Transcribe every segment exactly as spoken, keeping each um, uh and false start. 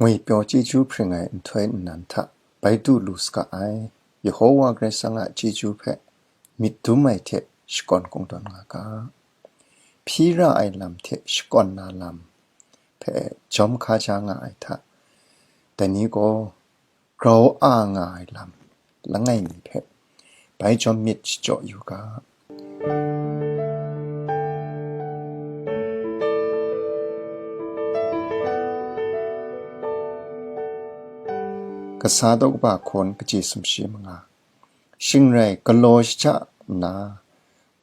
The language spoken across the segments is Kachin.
Ngwipyaw chyeju hpring ai nhtoi nnan hta bai du lu saga ai, Yehowa Karai Kasang a chyeju hpe myit dum ai hte shakawn kungdawn nga ga. Hpyi ra ai lam hte shakawn na lam hpe jawm hkaja nga ai hta, dai ni gaw grau a nga ai lam langai mi hpe bai jawm myit shachyaw yu ga. Kasa daw kaba hkawn kaji sumshi manga. Shing rai galaw shahta nna,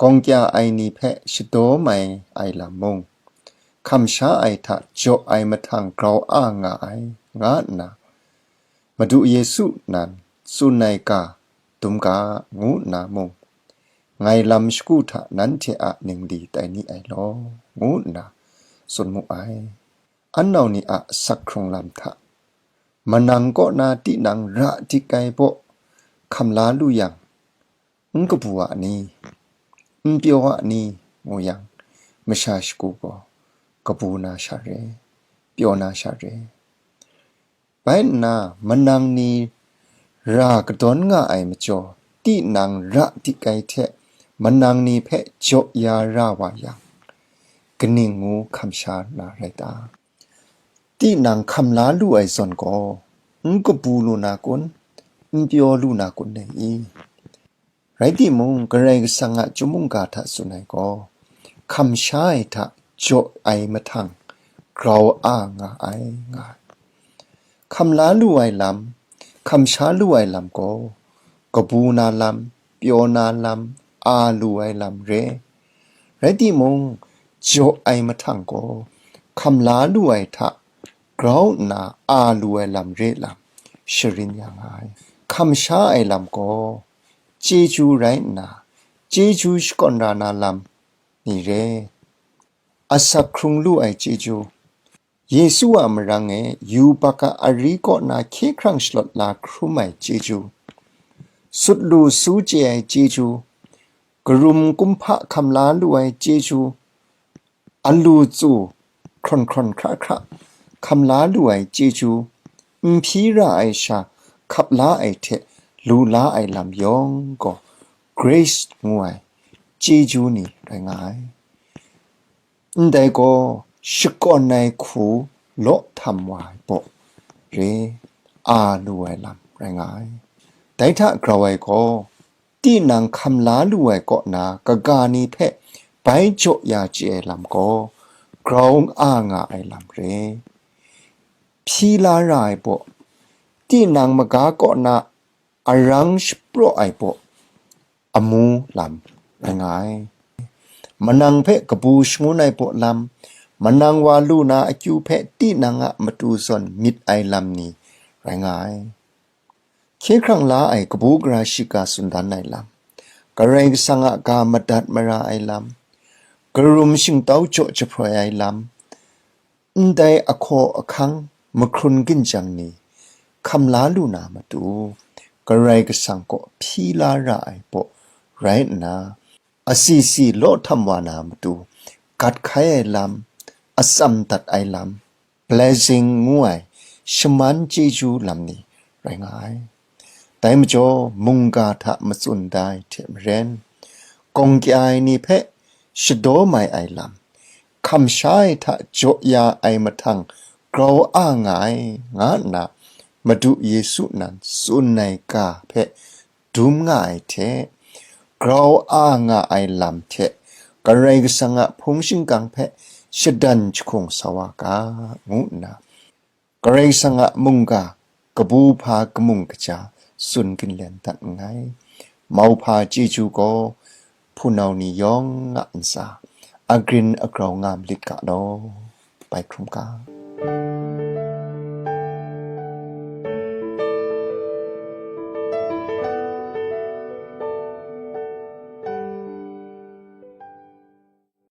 gawng kya ai ni hpe shadaw mai ai lam mung, hkam sha ai hta jaw ai mahtang grau a nga ai, nga nna, Madu Yesu nan tsun ai ga dum ga, ngu nna mung, ngai lam shagu hta nanhte a ningli tai ni ai law, ngu nna tsun mu ai. Annau ni a asak hkrung lam hta, manang kaw na tinang ra dik ai baw hkam la lu yang, n kabu a ni, n pyaw a ni, ngu yang, masha shagu gaw kabu na sha re, pyaw na sha re. Bai nna, manang ni ra kadawn nga ai majaw, tinang ra dik ai hte manang ni hpe jaw ya ra wa yang, kaning ngu hkam sha na rai ta? Tinang hkam la lu ai zawn gaw, n kabu lu na kun, n pyaw lu na kun dai i? Rai timung, Karai Kasang a chyum mungga hta tsun ai gaw, hkam sha ai hta jaw ai mahtang grau a nga ai, nga ai. Hkam la lu ai lam, hkam sha lu ai lam gaw, kabu na lam, pyaw na lam, a lu ai lam re. Rai timung, jaw ai mahtang gaw, hkam la lu ai hta grau nna a lu ai lam re lam sharin ya nga ai. Hkam sha ai lam gaw, chyeju rai nna, chyeju shakawn ra na lam ni re. Asak hkrung lu ai chyeju, Yesu a marang e yubak a ari kaw na hkye hkrang shalawt la hkrum ai chyeju, sut lu su chye ai chyeju, karum kumhpa hkam la lu ai chyeju, alu tsu hkrawn hkrawn hkra hkra hkam la lu ai chyeju, n hpyi ra ai sha hkap la ai hte lu la ai lam yawng gaw, grace ngu ai chyeju ni rai nga ai. Ndai gaw shakawn ai hku law htam wa ai baw re, a lu ai lam rai nga ai. Dai hta grau ai gaw, tinang hkam la lu ai kaw na kaga ni hpe bai jaw ya chye ai lam gaw, grau a nga ai lam re. Hpyi la ra ai baw, tinang maga kaw na arang shapraw ai baw, amu lam rai nga ai. Manang hpe kabu shangun ai baw lam, manang wa lu na akyu hpe tinang a matu zawn myit ai lam ni rai nga ai. Hkye hkrang la ai kabu gara shiga tsun dan ai lam, Karai Kasang a ga madat mara ai lam, karum shingtau jaw jahproi ai lam, ndai ahkaw ahkang mahkrun ginjang ni hkam la lu na matu, Karai Kasang kaw hpyi la ra ai baw rai nna, asi si law htam wa na matu, gat hkai ai lam, atsam dat ai lam, blessing ngu ai shaman chyeju lam ni rai nga ai. Dai majaw, mungga hta matsun da ai hte maren, gawng kya ai ni hpe shadaw mai ai lam, hkam sha ai hta jaw ya ai mahtang grau a nga ai, nga nna Madu Yesu nan tsun ai ga hpe dum nga ai hte, grau a nga ai lam hte Karai Kasang a hpung shingkang hpe shadan jahkung sa wa ga, ngu nna Karai Kasang a mungga kabu hpa kamung kaja tsun ginlen dat nngai. Mauhpa chyeju gaw hpunau ni yawng a ntsa agrin agrau nga malit ga law. Bai hkrum ga.